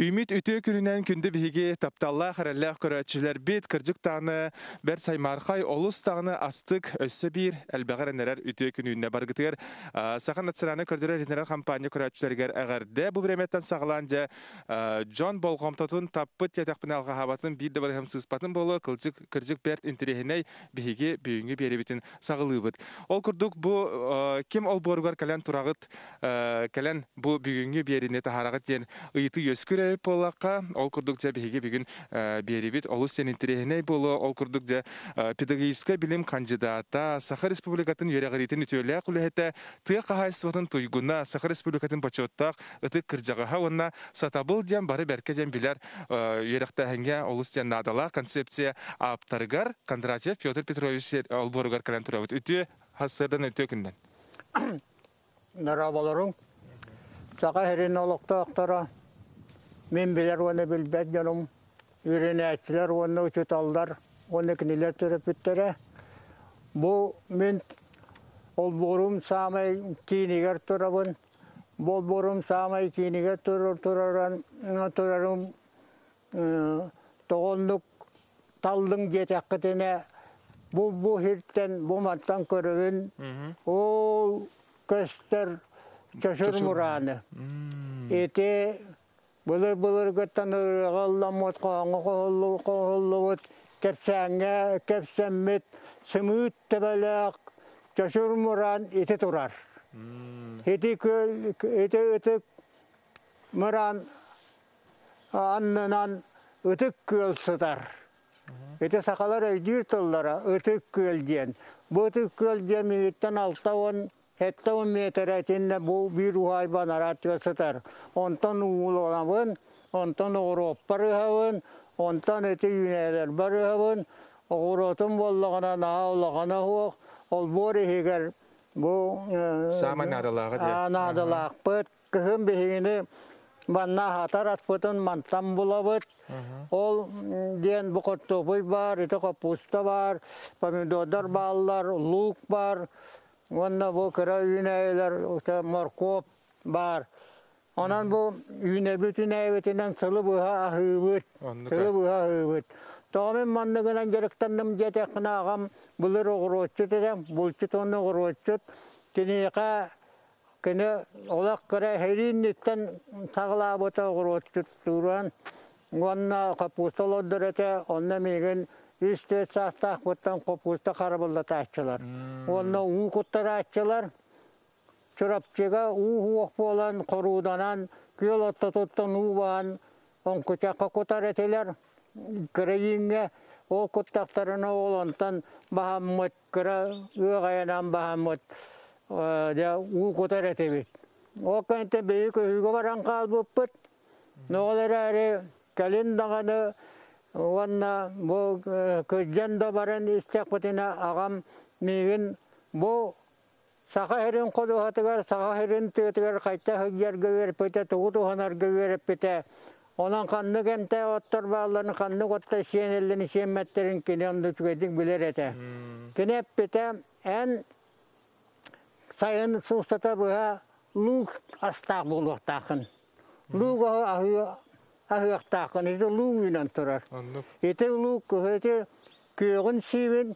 Үүмүт үтүө күнүнэн күндү биһиги тапталлаах эрэллээх көрөөччүлэрбит кырдьык даҕаны бэрт саймаархай олус даҕаны астык өссө биир элбэҕи эрэннэрэр үтүө күнүүннэ баргытыгар Саха национальнай көрдөрөр иһитиннэрэр хампаанньа көрөөччүлэригэр эҕэрдэ бу бириэмэттэн саҕалаан дьэ дьон болҕомтотун таппыт диэтэхпинэ алҕаһаабатын биир да барыһым сыыспатын буолуо кылдьык кырдьык бэрт интэриэһинэй биһиги бүгүҥҥү биэрэбитин саҕалыыбыт. Ол курдук бу ким олбуоругар кэлэн тураҕыт кэлэн бу бүгүҥҥү биэриини таһаараҕыт диэн ыйытыы үөскүүр эбит буоллахха, ол курдук дьэ биһиги бүгүн биэрибит олус диэн интэриэһинэй буолуо. Ол курдук дьэ педагогическай билим хандьыдаата, Саха Республикатын үөрэҕириитин үтүөлээх үлэһитэ, тыа хаһаайыстыбатын туйгуна, Саха Республикатын бочуоттаах ытык кырдьаҕаһа уонна сатабыл диэн бары бэркэ диэн билэр үөрэхтээһиҥҥэ олус диэн наадалаах концепция ааптарыгар Кондратьев Петр Петрович олбуоругар кэлэн турабыт. Үтүө сарсыардан үтүө күннэн. Дорооболоруҥ. Саха сирин олохтоохторо, мин билэр уонна билбэт дьонум, үөрэнээччилэр уонна учууталлар уонна кинилэр төрөппүттэрэ. Бу мин олбуорум саамай киинигэр турабын. Бу олбуорум саамай киинигэр тураран турарым тоҕо оннук таллыҥ диэтэххитинэ бу бу сиртэн бу мантан көрөбүн ол көстөр чочур мурааны ити былыр былыргыттан ырыаҕа ылламмыт хоһооҥҥо хоһуллубут кэпсээҥҥэ кэпсэммит сымыыт төбөлөөх чочур мураан ити турар ити күөл ити ытык мыраан аннынан Ытык Күөл сытар. Ити сахалар өйдүүр тыллара Ытык Күөл диэн. Бу Ытык Күөл диэн миигиттэн 60, 70 миэтэрэ итиннэ бу биир уһаайба анараа сытар. Онтон ууланабын, онтон оҕуруоппар ыһабын, онтон ити үүнээлэрбэр ыһабын. Оҕуруотум буоллаҕына наһаа улахана суох, олбуор иһигэр бу Саамай наадалааҕа диye. Наадалаахпыт. Кыһын биһигини манна аһатар аспытын мантан булабыт. Ол диэн бу хортуопуй баар, ити хоппууста баар, помидордар бааллар, луук баар уонна бу кыра үүнээйилэр моркуоп баар. Онон бу үүнэбит үүнээйибитинэн сылы быһа аһыыбыт, сылы быһа аһыыбыт. Тоҕо мин манныгынан дьарыктанным диэтэххинэ аҕам былыр оҕуруотчут этэ, булчут уонна оҕуруотчут. Киниэхэ Кини олох кыра эһириинниттэн саҕалаабыта оҕуруотчуттууран уонна хаппыыста олордор этэ, онно миигин 3-4 саастаахпыттан хоппууста харабыллатааччылар. Уонна уу куттарааччылар. Чурапчыга уу уох буолан хорууданан күөл ортотуттан уу баһан оҥкучахха кутар этилэр. Кыра ииҥҥэ ол куттахтарына ол онтон баһаммыт кыра ыаҕайанан баһаммыт дьэ уу кутар этибит. Ол кэнниттэн биһиги көһүүгэ баран хаалбыппыт. Ол эрээри кэлин даҕаны уонна бу кырдьан да баран истэхпитинэ аҕам миигин бу Саха сирин ходуһатыгар, Саха сирин тыатыгар хайта сылдьарга үөрэппитэ, тугу туһанарга үөрэппитэ. Онон ханнык эмтээх оттор баалларын, ханнык оттор сиэнэллэрин, сиэммэттэрин кини онно үчүгэйдик билэр этэ. Кини эппитэ, эн сайын сустата быһа луук астаах буолуохтааххын. Луук аһы аһыахтааххын, ити луук үүнэн турар. Ити луук ити күөҕүн сиибин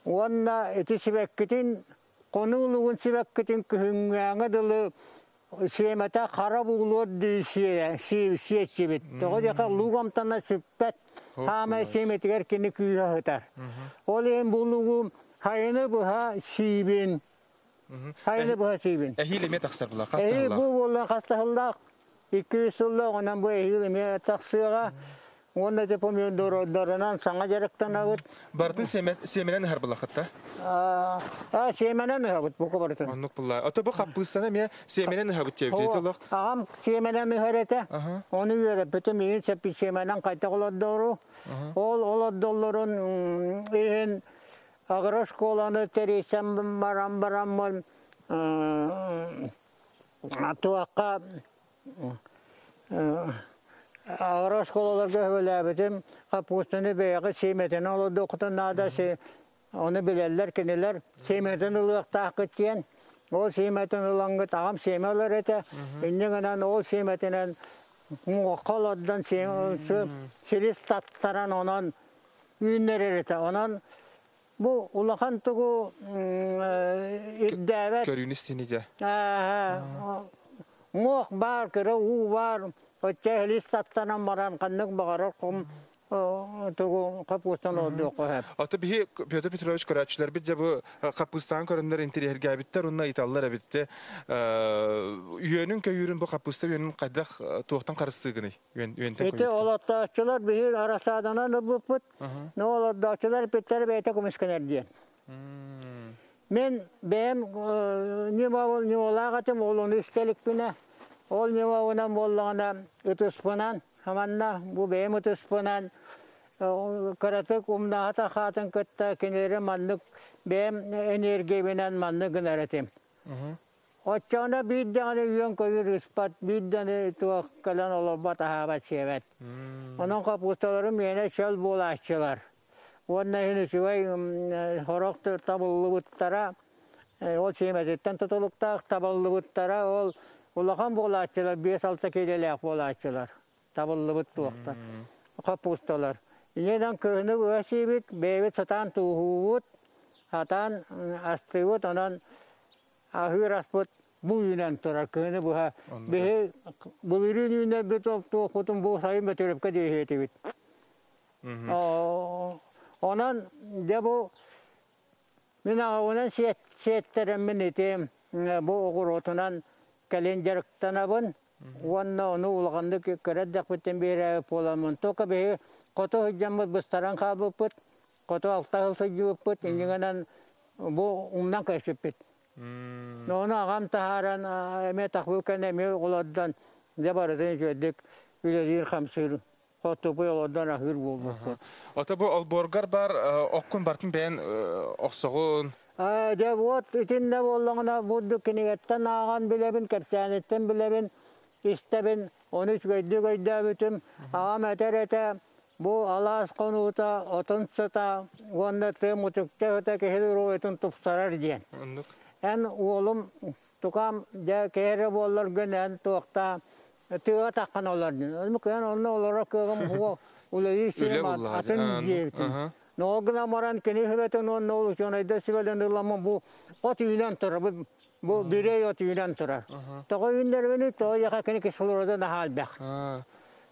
Уонна ити сибэккитин, хонуу лугун сибэккитин күһүҥҥээҥҥэ дылы сиэмэтэ хара буолуор дии сиэччибит. Тоҕо диэхэ луук амтана сүппэт, хаамай сиэмэтигэр кини күүһэ сытар. Ол иһин бу лугу хайыны быһа сиибин. Хайыны быһа сиибин. Эһиил эмиэ тахсар була, хас Эһиил бу буолла хастаһыллаах 200 сыллаах, онон бу эһиил эмиэ тахсыаҕа. Уонна ити помидордарынан саҥа дьарыктанабыт. Барытын сиэмэнэн ыһар булахыт да? Аа, сиэмэнэн ыһабыт бука барытын. Оннук булла. Ото бу хаппыыстаны эмиэ сиэмэнэн ыһабыт диэбит олох. Аҕам сиэмэнэн ыһар этэ. Ону үөрэппитим иһин сэппит сиэмэнэн хайдах олордору. Ол олордоллорун иһин агрошколаны тэрийсэн баран бараммын туохха Агрооскуолаларга өһүөлээбитим, хаппуустаны бэйэҕит сиэмэтин олордуоххутун наада, ону билэллэр кинилэр, сиэмэтин ылыахтааххыт диэн. Ол сиэмэтин ылаҥҥыт, аҕам сиэмэ ылар этэ, инньэ гынан ол сиэмэтинэн Муохха олордон силис таттаран онон үүннэрэр этэ. Онон бу улахан тугу ирдээбэт. Көрүүнү истинигэ. Муох баар, кыра уу баар, оччо силис таттанан баран ханнык баҕарар кум тугу хаппыыстан олордуохха сөп. Ото биһи Петр Петрович көрөөччүлэрбит дьэ бу хаппыыстаан көрөннөр интэриэһиргээбиттэр уонна ыйыталлар эбит. Үөнүн көйүүрүн бу хаппыыста үөнүн хайдах туохтан харыстыыгыный? Үөн үөнтэн Ити олохтооччулар биһи рассаданан ылбыппыт. Но олордооччулар эппиттэрэ бэйэтэ көмүскэнэр диэн. Мен бэйэм ньымалаах этим, ол ону истэликпинэ, ол ньымабынан буоллаҕына ытыспынан Манна бу бэйэм ытыспынан кыратык умнаһата хаатын кытта кинилэри маннык бэйэм энергиябинэн маннык гынар этим. Оччоҕуна биир даҕаны үөн-көйүүр ыспат, биир даҕаны туох кэлэн олорбот, аһаабат, сиэбэт. Онон хаппыысталарым миэнэ чөл буолааччылар. Уонна иһин үчүгэй сорох табыллыбыттара, ол сиэмэтиттэн тутулуктаах табыллыбыттара, ол улахан буолааччылар, 5-6 киилэлээх буолааччылар, табыллыбыт туохтар, хаппыысталар. Инньэ кыһыны быһа сиибит, бэйэбит сатаан тууһуубут, сатаан астыыбыт, онон аһыыр аспыт бу үүнэн турар кыһыны быһа. Биһи былырыын үүнэрбит туохпутун бу сайын Бөтүрүпкэ диэһиэтибит. Онон дьэ бу мин аҕабынан сиэттэрэммин ити бу оҕуруотунан кэлин дьарыктанабын уонна ону улаханнык кыра эрдэхпиттэн биэрээбит буоламмын только биһи хоту сылдьаммыт быстаран хаалбыппыт, хоту алта сыл сылдьыбыппыт, иннигинэн бу умнан көспүппүт. Ону аҕам таһааран эмиэ тахбыл кэннэ эмиэ олордон дьэ барытын үчүгэйдик үлэлиир-хамсыыр Хотупуй олордон аһыыр буолбуппут. Ото бу олбуоргар бар оккун бартын бэйэн охсоҕун. Дьэ вот итиннэ буоллаҕына бурдук кинигэттэн ааҕан билэбин, кэпсээниттэн билэбин, истэбин, ону үчүгэйдик өйдөөбүтүм. Аҕам этэр этэ, бу алаас хонуута, отун сыта уонна тыа мутукча сыта киһи доруобуйатын тупсарар диэн. Оннук. Эн уолум тукаам дьэ киһи эрэ буолларгын эн туохтаа тыаҕа таххан олордун. Ону кыһан онно олорор кыаҕым суох, үлэлиир сирим атын диэбитим. Но гынан баран кини сүбэтин уонна ол учуонайдар сүбэлэрин ыламмын бу от үүнэн турар, бу бүрэй от үүнэн турар. Тоҕо үүннэрбини, тоҕо яха кини кислороду наһаа элбэх.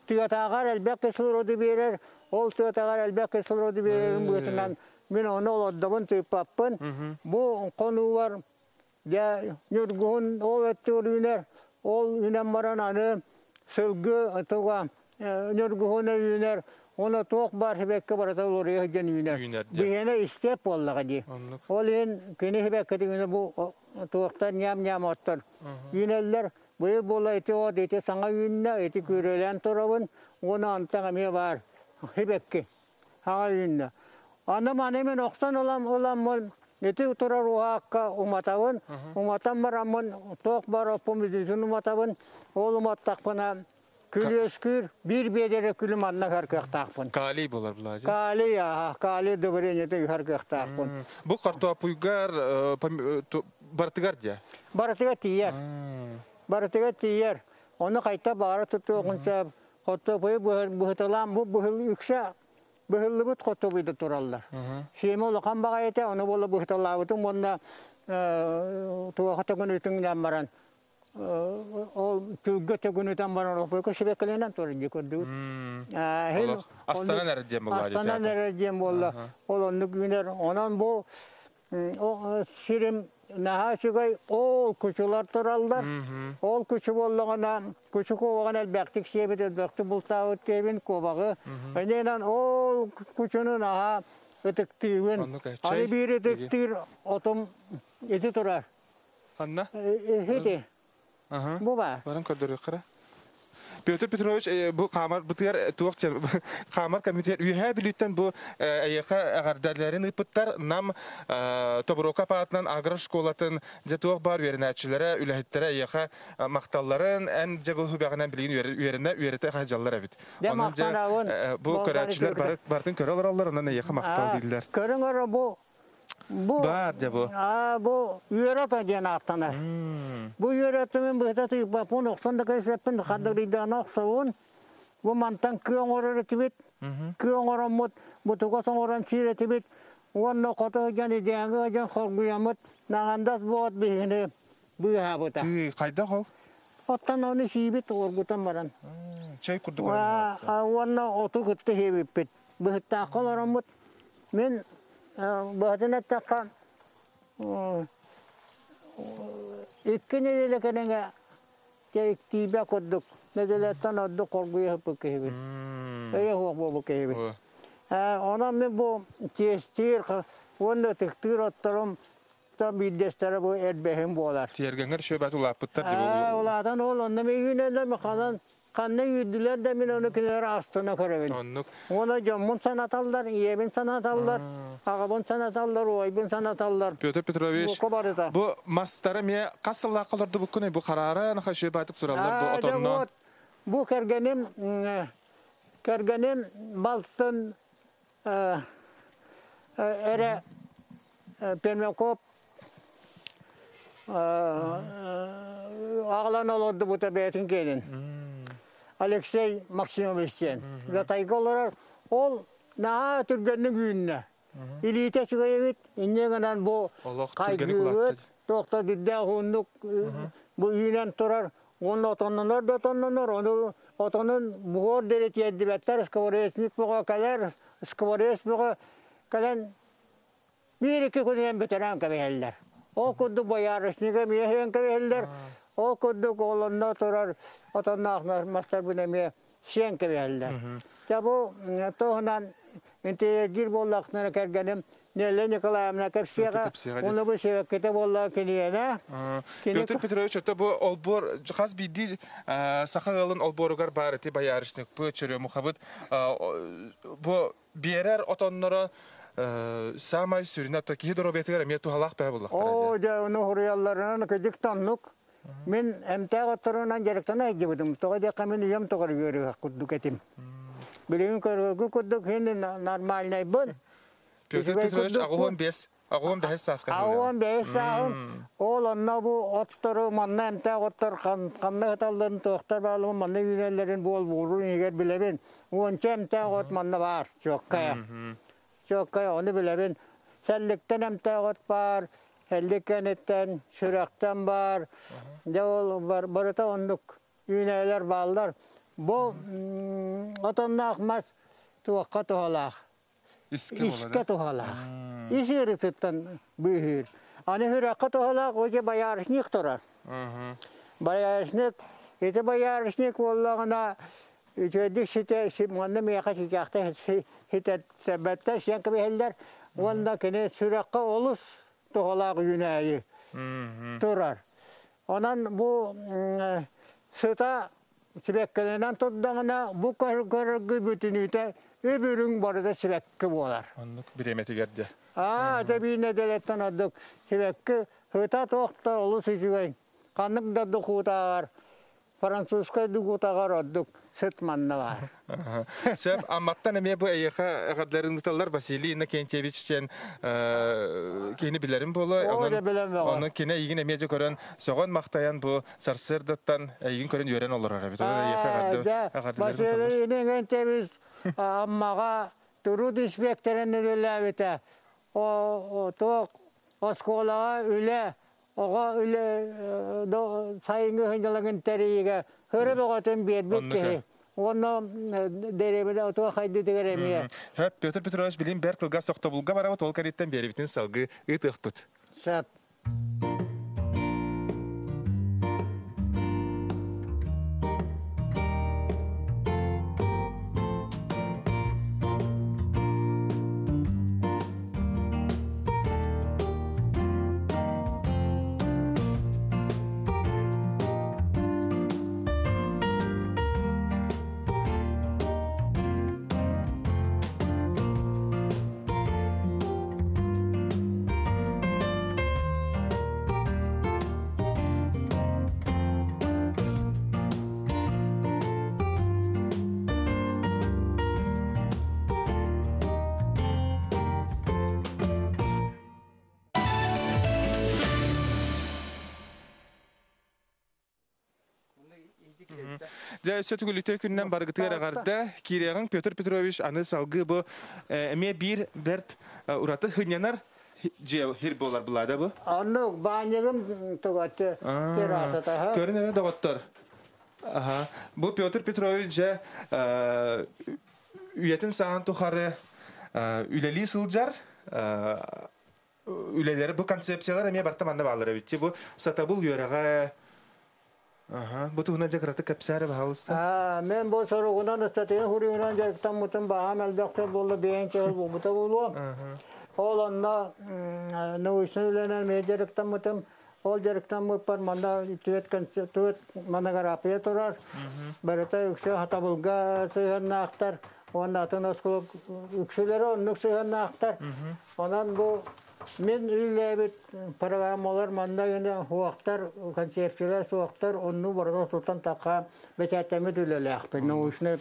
Тыатааҕар элбэх кислороду биэрэр, ол тыатааҕар элбэх кислороду биэрэрин быатынан мин ону олордобун тыыппаппын. Бу хонуугар Дьэ, ньургуһун ол өттүгэр үүнэр, ол үүнэн баран аны сылгы туга ньургуһуна үүнэр, уонна туох баар сибэкки барыта уларыйа сылдьан үүнэр. Үүнэр дьэ. Биһиэнэ истиэп буоллаҕа дии. Оннук. Ол иһин кини сибэккитин үүнэ бу туохтар ньаам-ньаам оттор үүнэллэр. Быйыл буола ити от ити саҥа үүннэ, ити күрүөлээн турабын, уонна онтон эмиэ баар сибэкки. Аҕа үүннэ. Аны маны мин охсон ылам ыламмын ити турар уһаакка уматабын. Уматан бараммын туох бар оппун бүтүүтүн уматабын. Ол уматтахпына күлүөскүүр биир биэдэрэ күлү манна ыһар кыахтаахпын. Калий болар булаажы. Калий, аха, калий удобрениета ыһар кыахтаахпын. Бу картопуйгар барытыгар дия? Барытыгар тиийэр. Барытыгар тиийэр. Ону хайта баҕара тутуоҕун сөп. Хотуопуйу быһыталаан бу быһыл үксэ быһыллыбыт хотуопуйда тураллар. Сиэмэ улахан баҕайы этэ, ону буола быһыталаабытым уонна туоха төгүнүтүҥнээн баран ол түлгэ төгүнүтэн баран опойко сибэккэлэнэн турар дии көрдүгүт. Астанан эрэр диэн буолла. Астанан эрэр диэн буолла. Ол оннук үүнэр. Онон бу сирим наһаа үчүгэй ол кучулар тураллар. Ол кучу буоллаҕына, кучу куобаҕын элбэхтик сиэбит, элбэхтик бултаабыт киһибин куобаҕы. Иннинэн ол кучуну наһаа ытыктыыбын. Аны биир ытыктыыр отум ити турар. Ханна? Ити. Бу баар. Баран көрдөрүөххэ. Петр Петрович бу хаамар бытыгар туох хаамар комитет Үөһээ Бүлүүттэн бу эйиэхэ эҕэрдэлэрин ыыппыттар Нам Тобуруокап аатынан агрошколатын дьэ туох баар үөрэнээччилэрэ, үлэһиттэрэ эйиэхэ махталларын эн дьэ бу үбэҕинэн билигин үөрэнэ үөрэтэ сылдьаллар эбит. Дьэ махтанабын. Бу көрөөччүлэр барытын көрө олороллор, онон эйиэхэ махтал дииллэр. Көрүҥ өрө бу. Бу Баар дьэ бу. Бу үөрэ диэн ааттанар. Бу үөрэтимин быһыта тыыппаппын, охсон да кэсэппин, хаддарыйдаана охсобун. Бу мантан кыа оҥорор этибит. Кыа оҥороммут, бутугас оҥорон сиир этибит. Уонна хоту дьон идээҥи дьон хоргуйаммыт, наҕандас буот биһигини быыһаабыта. Тыы, хайдах ол? Оттон ону сиибит оргутан баран. Чэй курдук Уонна оту кытта сиэбиппит. Быһыттаахха олороммут. Мин быһатын эттэххэ, 2 нэдиэлэ кэриҥэ тиийбэ курдук нэдиэлэттэн ордук хоргуйа сыппыт киһибин. Өйө суох буолбут киһибин. Онон мин бу чиэстиир уонна ытыктыыр отторум биирдэстэрэ бу эрбэһин буолар. Тиэргэҥҥэр шөбэт улааппыттар дии. Улаатан ол онно миигин ханан ханна үүрдүлэр да мин ону кинилэр астына көрөбүн. Оннук. Уонна дьоммун санаталлар, ийэбин санаталлар, аҕабын санаталлар, уойбун санаталлар. Петр Петрович, бу мастары эмиэ хас сыллаахха олордубуккунуй? Бу хараара наха шөбэтик тураллар бу отонно. Бу кэргэним кэргэним балтын эрэ Пермяков аҕалан олордубута бэйэтин киэнин. Алексей Максимович диэн. Жатайга олорор. Ол наһаа түргэнник үүннэ. Илиитэ үчүгэй эбит. Инньэ гынан бу хайгыыбыт, туохта дүрдээх уһуннук бу үүнэн турар. Уонна отоннонор да отоннонор, ону отонун буһуор диэри тиэрдибэттэр, скворечник бөҕө кэлэр, скворец бөҕө кэлэн 1-2 күнүнэн бүтэрэн кэбиһэллэр. Ол курдук боярышнига эмиэ сиэн кэбиһэллэр. Ол курдук ол онно турар отонноох мастарбын эмиэ сиэн кэбиһэллэр. Дьэ бу туһунан интэриэһиргиир буоллахтарына кэргэним Нелли Николаевна кэпсиэҕэ, уну бу сибэккитэ буолла киниэнэ. Петр Петрович, это бу олбуор хас биирдии саха ыалын олбуоругар баар ити боярышникпыт, черемухабыт бу биэрэр отонноро саамай сүрүнэ то киһи доруобуйатыгар эмиэ туһалаах бэһэ буллахтара. Оо, дьэ, ону хуруйалларынан кыдьык тоннук. Мин эмтээх отторунан дьарыктана сылдьыбытым. Тоҕо диэххэ мин үйэм тоҕор үөрүөх курдук этим. Билигин көрөргү курдук хин нормальнайбын. Петр Петрович 85 85 сааска. 85 сааһым. Ол онно бу оттору манна эмтээх оттор ханна ыталларын туохтар баалымын манна үүнэллэрин буолбуурун иһигэр билэбин. Уонча эмтээх от манна баар, чуоккайа. Чуоккайа, ону билэбин. Сэлликтэн эмтээх от баар, сэллик кэнниттэн, сүрэхтэн баар. Дьэ ол барыта оннук үүнээлэр бааллар. Бу отонноох мас туохха туһалаах? Искэ туһалаах. Ис ыарыытыттан быыһыыр. Аны сүрэххэ туһалаах уже боярышник турар. Боярышник, ити боярышник буоллаҕына үчүгэйдик ситэ манна миэхэ ситээхтэ ситэрбэттэр сиэн кэбиһэллэр уонна кини сүрэххэ олус туһалаах үүнээйи турар. Онон бу сыта сибэккилэнэн турдаҕына бу көрөргө бүтүнүүтэ үп-үрүҥ барыта сибэкки буолар. Оннук бириэмэтигэр дьэ. Аа, это биир нэдиэлэттэн ордук сибэкки сыта туох да олус үчүгэй. Ханнык да духуутааҕар французскай дугутаҕар ордук сыт манна баар. Сөп, Амматтан эмиэ бу эйиэхэ эҕэрдэлэрин ыыталлар Василий Иннокентьевич диэн киһини билэрим буолуо. Онон кини эйигин эмиэ дьэ көрөн сөҕөн-махтайан бу сарсыардаттан эйигин көрөн үөрэн олорор эбит. Онон эйиэхэ эҕэрдэлэрин ыыталлар. Василий Иннокентьевич Аммаҕа труд инспекторын үлэлээбитэ. Туох оскуолаҕа үлэ оҕо үлэ сайыҥҥы сынньалаҥын тэрийиигэ хыры бөҕөтүн биэрбит киһи. Уонна дэриэбинэ отуга хайдытыгар эмиэ. Хөп, Петр Петрович, билин бэр кылгас тохтобулга барабыт, ол кэнниттэн биэрибитин салгыы ыытыахпыт. Сөп. Дьэ, өссө төгүл үтүө күнүнэн барыгытыгар эҕэрдэ. Киириэҕиҥ Петр Петрович аны салгыы бу эмиэ биир бэрт ураты хынньанар дьиэ хир буолар булаада бу. Оннук баанньыгым тугаччы террасата. Көрүн эрэ доҕоттор. Аха. Бу Петр Петрович дьэ үйэтин саҕан тухары үлэлии сылдьар үлэлэри бу концепциялар эмиэ барта манна бааллар эбит. Бу сатабыл үөрэҕэ Аха, бу туһунан дьэ кыратык кэпсээрэ баһаалыста. Мен бу соругунан ыстатыйа хуруйунан дьарыктаммытым баһаам элбэх сыл буолла биэн чыл буолбута буолуо. Ол онно научнай үлэнэн мен дьарыктаммытым. Ол дьарыктаммыппар манна түөрт түөрт монография турар. Барыта үксэ хатабылга сыһыаннаахтар. Уонна атын оскуола үксүлэрэ оннук сыһыаннаахтар. Онон бу мин үлэлээбит программалар манна гына суохтар, концепциялар суохтар, онну барыта тутан такка бэчээттэммит үлэлээхпин, научный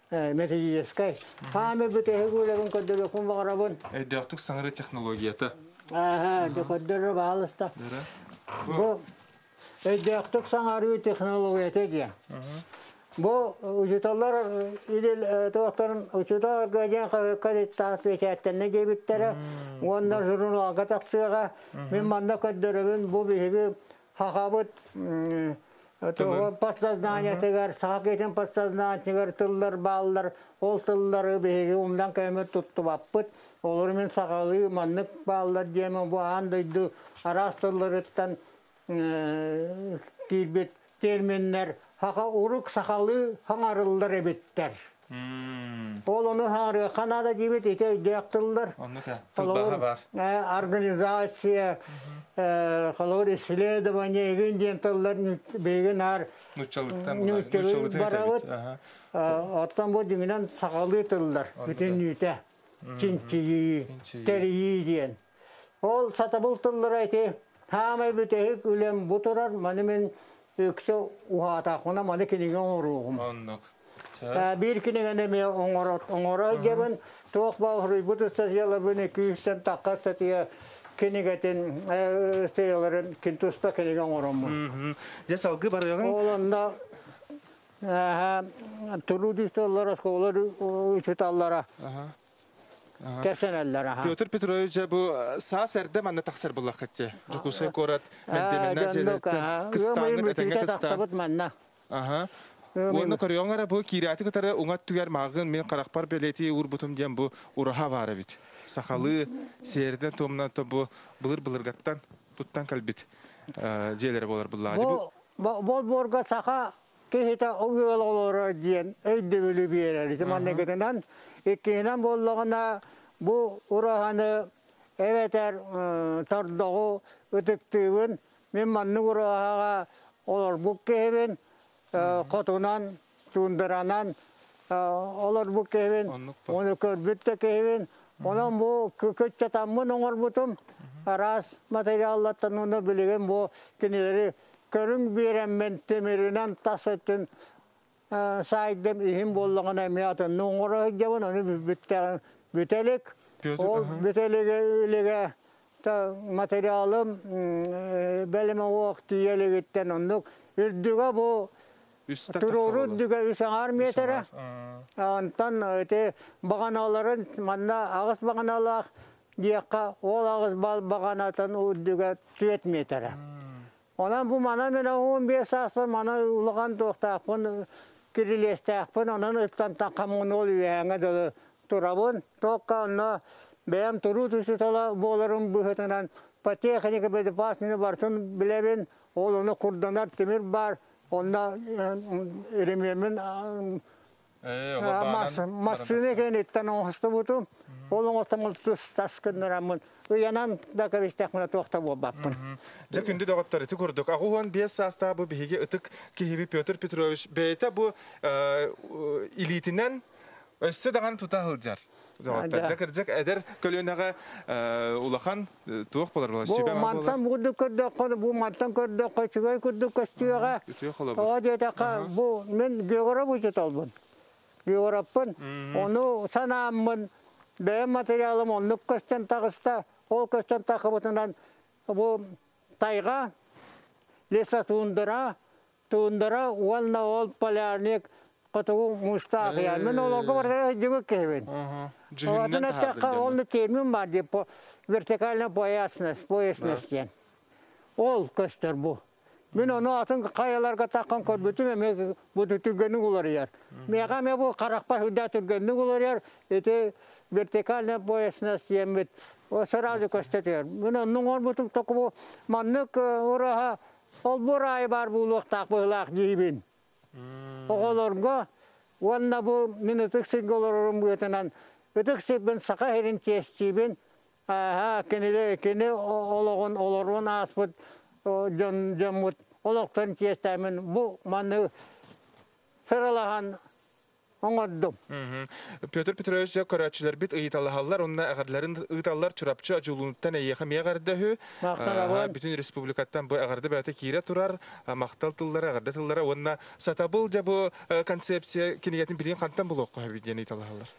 методическай. Хаамы бүтэһик үлэбин көрдөрүөхпүн баҕарабын. Өйдөөхтүк саҥарыы технологията. Ааха, дьэ көрдөрөр баалыста. Бу өйдөөхтүк саҥарыы технологията диэн. Бу учууталлар туохтарын учуутал диэн хаһыакка таах бэчээттэннэ диэбиттэрэ уонна журналга тахсыаҕа. Мин манна көрдөрөбүн бу биһиги хахабыт подсознаниетыгар, саха киһитин подсознаниетыгар тыллар бааллар. Ол тыллары биһиги умнан кэммит туттубаппыт. Олору мин сахалыы маннык бааллар диэмин бу аан дойду араас тылларыттан киирбит терминнэр хаха урук сахалыы хаҥарыллар эбиттэр. Ол ону хаҥарыахха наада диибит ити өйдөөх тыллар. Холобур, бар. Организация, холобур, исследование игин диэн тыллар биһиги наар нууччалыттан барабыт. Оттон бу дьиҥинэн сахалыы тыллар бүтүннүүтэ чинчийии, тэрийии диэн. Ол сатабыл тыллара ити хаамай бүтэһик үлэм бу турар, маны мин үксэ уһаатахпына маны кинигэ оҥоруоҕум. Оннук. Биир кинигэни эмиэ оҥоро дьэбин, туох баҕа ыстатыйаларбын 200-тэн тахха ыстатыйа кинигэтин ыстатыйаларын кин туспа кинигэ оҥороммун. Дьэ салгыы барыаҕыҥ. Ол онно туруу дьүстэллэр оскуолалар учууталлара кэпсэнэллэр. Петр Петрович бу саас эрдэ манна тахсар буллаххытчы. Дьокуускай куорат Мэнтэмэннэ дьиэлэриттэн кыстааҥҥыт этэҥҥэ кыстаан. Манна. Аха. Уонна көрүөҥ эрэ бу киирээти кытары уҥа өттүгэр мааҕын мин харахпар бэлиэтии уурбутум диэн бу ураһа баар эбит. Сахалыы сиэринэн туомунан бу былыр-былыргаттан туттан кэлбит дьиэлэрэ буолар буллаҕа. Бу болбуорга саха киһитэ ыал олорор диэн өйдөбүлү биэрэр. Ити манныгытынан иккиһинэн буоллаҕына бу ураһаны эбэтэр тордоҕу ытыктыыбын. Мин маннык ураһаҕа олорбут киһибин, хотунан, туундаранан олорбут киһибин, ону көрбүт да киһибин. Онон бу кыччатаммын оҥорбутум араас материаллартан уонна билигин бу кинилэри көрүҥ биэрэммин тимиринэн тас өттүн саайдым иһин буоллаҕына эмиэ атынны оҥоро сылдьабын, ону бүтэлик. Ол бүтэлигэ материалым бэлэм оҕуох тиийэлигиттэн оннук үрдүгэ бу туруору үрдүгэ үс аҥаар миэтэрэ. Онтон ити баҕаналарын манна аҕыс баҕаналаах диэххэ ол аҕыс баҕанатын үрдүгэ 4 миэтэрэ. Онон бу мана мен 15 сааспар мана улахан туохтаахпын кирилиэстээхпин, онон ыттан таххаммын ол үөһээҥҥэ дылы турабын. Туохха онно бэйэм туруу учуутала буоларым быһыытынан по технике безопасности барытын билэбин. Ол ону курданар тимир баар, онно ремемин массыына кэнниттэн оҥостубутум. Ол оҥостоммун тус-тас гыннараммын ыйанан да кэбистэхпинэ туох да буолбаппын. Дьэ күндү доҕоттор ити курдук 85 саастаах бу биһиги ытык киһиби Петр Петрович бэйэтэ бу илиитинэн өссө даҕаны тута сылдьар. Дьэ кырдьык эдэр көлүөнэҕэ улахан туох буолар буолар сүбэ мантан курдук көрдөххө бу мантан көрдөххө үчүгэй курдук көстүөҕэ. Тоҕо диэтэххэ бу мин географ учууталбын. Географпын. Ону санааммын бэйэм материалым оннук көстөн таҕыста. Ол көстөн тахыбытынан бу тайга, лесотундра, Туундара уонна ол полярник хотугу муустаах акыйаан. Мин олорго барыта сылдьыбыт киһибин. Дьүһүнүнэн Атын эттэххэ, таһаардын ол термин баар дии, вертикальная поясность, поясность диэн. Ол көстөр бу. Мин ону атын хайаларга таххан көрбүтүм эмиэ бу түргэнник уларыйар. Миэхэ эмиэ бу харахпар сүрдээх түргэнник уларыйар. Ити вертикальная поясность диэммит сразу көстө. Мин оннук оҥорбутум току бу маннык ураһа олбуор аайы баар буолуохтаах быһыылаах диибин. Оҕолорго уонна бу мин ытык сиргэ олорорум быһыытынан ытык сирбин Саха сирин чиэстиибин. Ааһа, кини, кини олоҕун олоруон ааспыт дьон дьоммут олохтон чиэстээмин бу маны сыралаһан оҥордум. Петр Петрович дьэ көрөөччүлэрбит ыйыталаһаллар уонна эҕэрдэлэрин ыыталлар Чурапчы Одьулуунуттан эйиэхэ эмиэ эҕэрдэ үһү. Махтанабын. Бүтүн республикаттан бу эҕэрдэ бэйэтэ киирэ турар, махтал тыллара, эҕэрдэ тыллара уонна сатабыл дьэ бу концепция кинигэтин билигин хантан булуохха сөбүй диэн ыйыталаһаллар.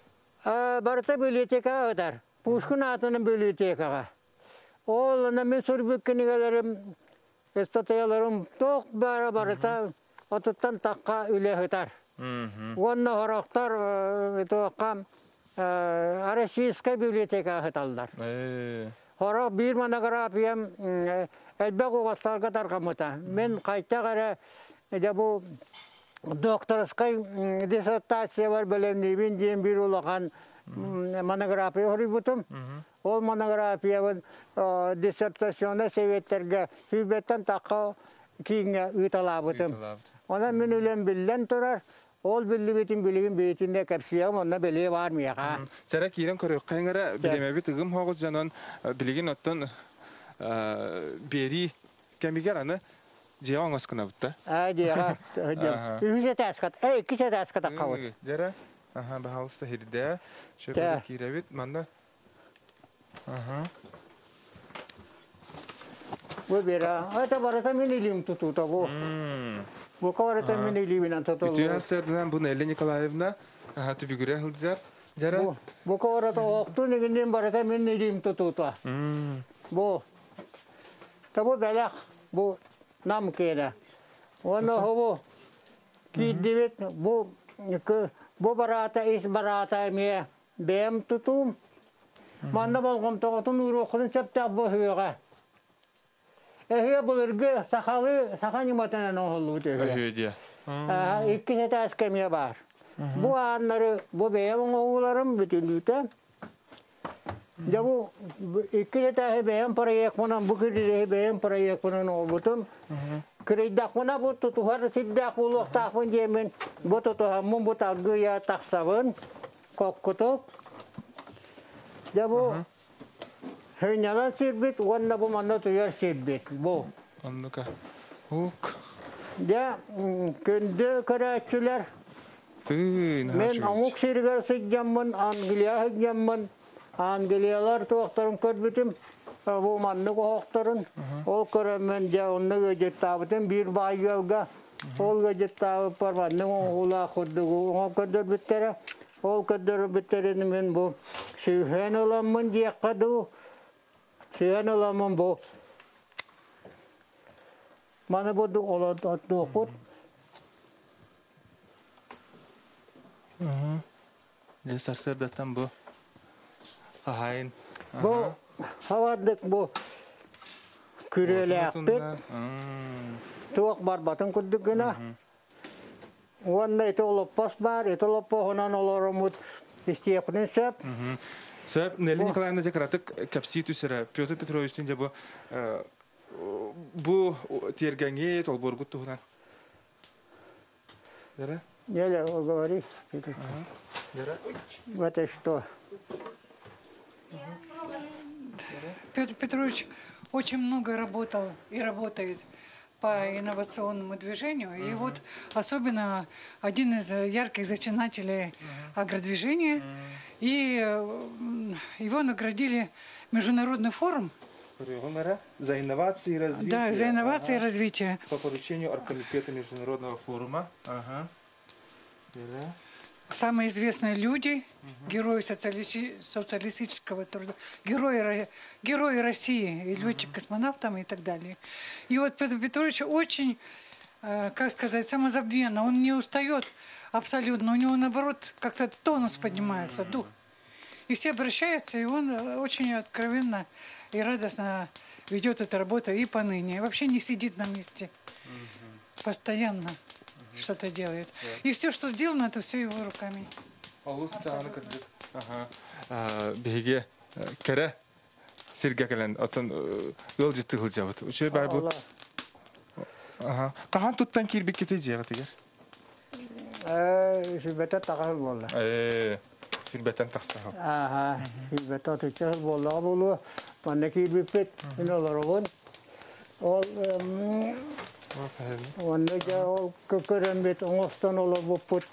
Барыта библиотекаҕа ытар. Пушкин аатынан библиотекаҕа. Ол аны мин суруйбут кинигэлэрим, ыстатыйаларым туох баара барыта 30-тан тахха үлэ сытар. Уонна сорохтор туохха Российскай библиотекаҕа сыталлар. Сорох биир монографиям элбэх уобастарга тарҕаммыта. Мин хайтах эрэ дьэ бу докторскай диссертациябар бэлэмниибин диэн биир улахан монография суруйбутум. Ол монографиябын диссертационнай советтэргэ сүүрбэттэн тахха кииҥҥэ ыыталаабытым. Онон мин үлэм биллэн турар. Ол биллибитин билигин бэйэтин кэпсиэҕим, онно бэлиэ баар миэхэ. Чара киирэн көрүөххэ эрэ билимэбит ыгым хоҕус дьонон билигин оттон биэрии кэмигэр аны дьиэҕэ оҥос гынабыт да. Аа дьиэҕэ үһүс этээскэ, иккис этээскэ таххабыт. Дьэрэ, аха, баһаалыста хирдээ. Шөпөдө киирэбит манна. Аха. Бу бера, это барыта мин илиим тутуута бу. Бу барыта мин илиибинэн тутуллубут. Үтүө сырдынан бу Нелли Николаевна түбүгүрэ сылдьар. Дьара. Бу барыта оохтун игиннин барыта мин илиим тутуута. Бу. Та бу бэлэх, бу нам киэнэ. Уонна бу киирдибит, бу бу бараата ис бараата эмиэ бэйэм тутуум. Манна болҕомтоҕутун ууруоххутун сөптөөх бу өһүөҕэ. Өһүө былыргы сахалыы саха ньыматынан оҥоһуллубут өһүө. Өһүө диэ. Иккис этээскэ эмиэ баар. Бу ааннары бу бэйэм оҥоһууларым бүтүннүүтэ. Дьэ бу иккис этээһи бэйэм проекпынан, бу кирилиэһи бэйэм проекпынан оҥорбутум. Кырыйдахпына бу тутуһар сирдээх буолуохтаахпын диэммин бу тутуһаммын бу талгыйа тахсабын коккутук. Дьэ бу сынньанан сирбит уонна бу манна утуйар сирбит бу. Оннука. Ук. Дьэ күндү көрөөччүлэр Тыын. Мен омук сиригэр сылдьаммын, Англия сылдьаммын, Англиялар туохтарын көрбүтүм, бу маннык оһохторун, ол көрөммүн дьэ онно ыалдьыттаабытым биир баай ыалга, ол ыалдьыттаабыппар маннык оҥоһуулаах курдугу оҥо көрдөрбүттэрэ, ол көрдөрбүттэрин мин бу сүүһэн ыламмын диэххэ дуу, сүүһэн ыламмын бу маны бу олордуохпут. Дьэ сарсыардаттан бу хаһаайын. Бу хавардык бу күрүөлээхпит туох барбатын курдук гына. Уонна ити олоппос баар, ити олоппоһунан олороммут истиэхпитин сөп. Сөп, Нелли Николаевна дьэ кыратык кэпсии түсэрэ. Петр Петровичтин дьэ бу бу тиэргэҥҥи толбуоргут туһунан. Дьэрэ? Неля, говори. Дьэрэ? Это что? Петр Петрович очень много работал и работает по инновационному движению. И вот особенно один из ярких зачинателей агродвижения. И его наградили Международный форум. За инновации и развитие. Да, за инновации и развитие. По поручению Оргкомитета Международного форума. Ага. Да. Самые известные люди, герои социалистического труда, герои России, и летчик-космонавтам и так далее. И вот Петр Петрович очень как сказать, самозабвенно. Он не устает абсолютно. У него, наоборот, как-то тонус поднимается, дух. И все обращаются, и он очень откровенно и радостно ведет эту работу и поныне. И вообще не сидит на месте. Постоянно что-то делает. И все, что сделано, это все его руками. Олус даҕаны кырдьык. Аха. Биһиги кэрэ сиргэ кэлэн оттон ыалдьыттыы сылдьабыт. Үчүгэй баай бу. Аха. Хаһан туттан киирбиккитий дьиэҕитигэр? Сүүрбэттэн тахса сыл буолла. Сүүрбэттэн тахса сыл. Аха, сүүрбэттэн отучча сыл буоллаҕа буолуо. Манна киирбиппит, мин олоробун. Ол уонна дьэ ол көрөммүт оҥостон олорбуппут.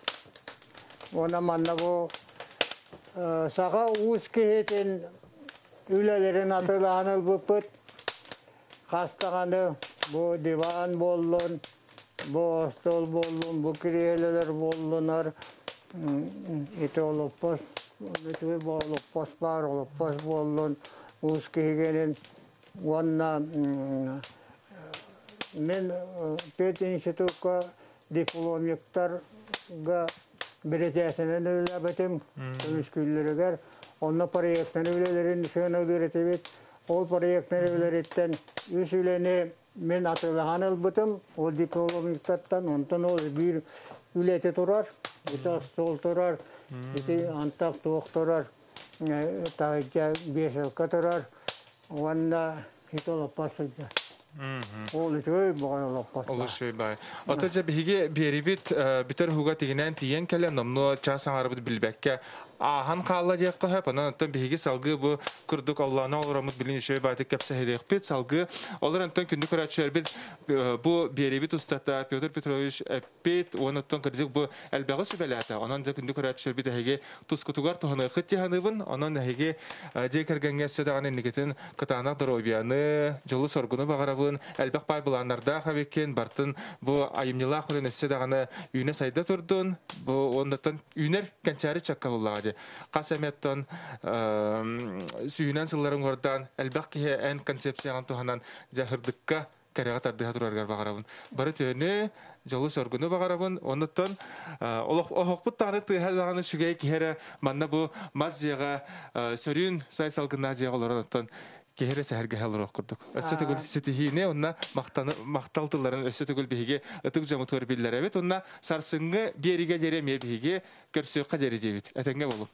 Уонна манна бу саха уус киһитин үлэлэрин атылаан ылбыппыт. Хас даҕаны бу диван буоллун, бу остуол буоллун, бу кириэһилэлэр буоллунар, ити олоппос, олоппос баар, олоппос буоллун, уус киһигэнин уонна мен пединститутка дипломниктарга биретээсинэн үлэлээбитим көмүскүүллэригэр онно проектаны үлэлэрин сыаналыыр этибит. Ол проектаны үлэлэриттэн үс үлэни мен атылахан ылбытым ол дипломниктартан. Онтон ол биир үлэти турар, ити остуол турар, ити антах туох турар, таһырдьа вешалка турар уонна ити олоппос сылдьар. Ол үчүгэй баҕай олоппос. Олус үчүгэй баай. Ото дьэ биһиги биэрибит бүтэр уһуга тигинэн тиийэн кэлэн номнуо час аҥаарыбыт билбэккэ ааһан хаалла диэххэ сөп. Онон оттон биһиги салгыы бу курдук оллооно олороммут билин үчүгэй баайтык кэпсэһилиэхпит. Салгыы олор онтон күндү көрөөччүлэрбит бу биэрибит устата Петр Петрович эппит уонна оттон кырдьык бу элбэҕи сүбэлээтэ. Онон дьэ күндү көрөөччүлэрбит эһиги тускутугар туһаныаххыт дии саныыбын. Онон эһиги дьиэ кэргэҥҥэ өссө даҕаны инникитин кытаанах доруобуйаны, дьолу-соргуну баҕарабын. Элбэх баай былааннардаах эбиккин, бартын бу айымньылаах үлэн өссө даҕаны үүнэ-сайда турдун. Бу уоннаттан үүнэр кэнчээри чакка буллаҕа дии. Хас эмэттэн сүүһүнэн сылларын уордаан элбэх киһи эн концепцияҕын туһанан дьаһырдыкка кэрэҕэ тардыһа тураргар баҕарабын. Бары төөнү, дьолу-соргуну баҕарабын. Оннуттан оһохпут даҕаны тыаһа даҕаны үчүгэй киһи эрэ манна бу мас дьиэҕэ сөрүүн сай салгыннаах дьиэҕэ олорон оттон киһи эрэ сэһэргэһэ олоруох курдук. Өссө төгүл ситиһиини уонна махтал тылларын өссө төгүл биһиги ытык дьоммутугар биллэрэбит. Уонна сарсыҥҥы биэригэ диэри эмиэ биһиги көрсүөххэ диэри диэбит. Этэҥҥэ буолуҥ.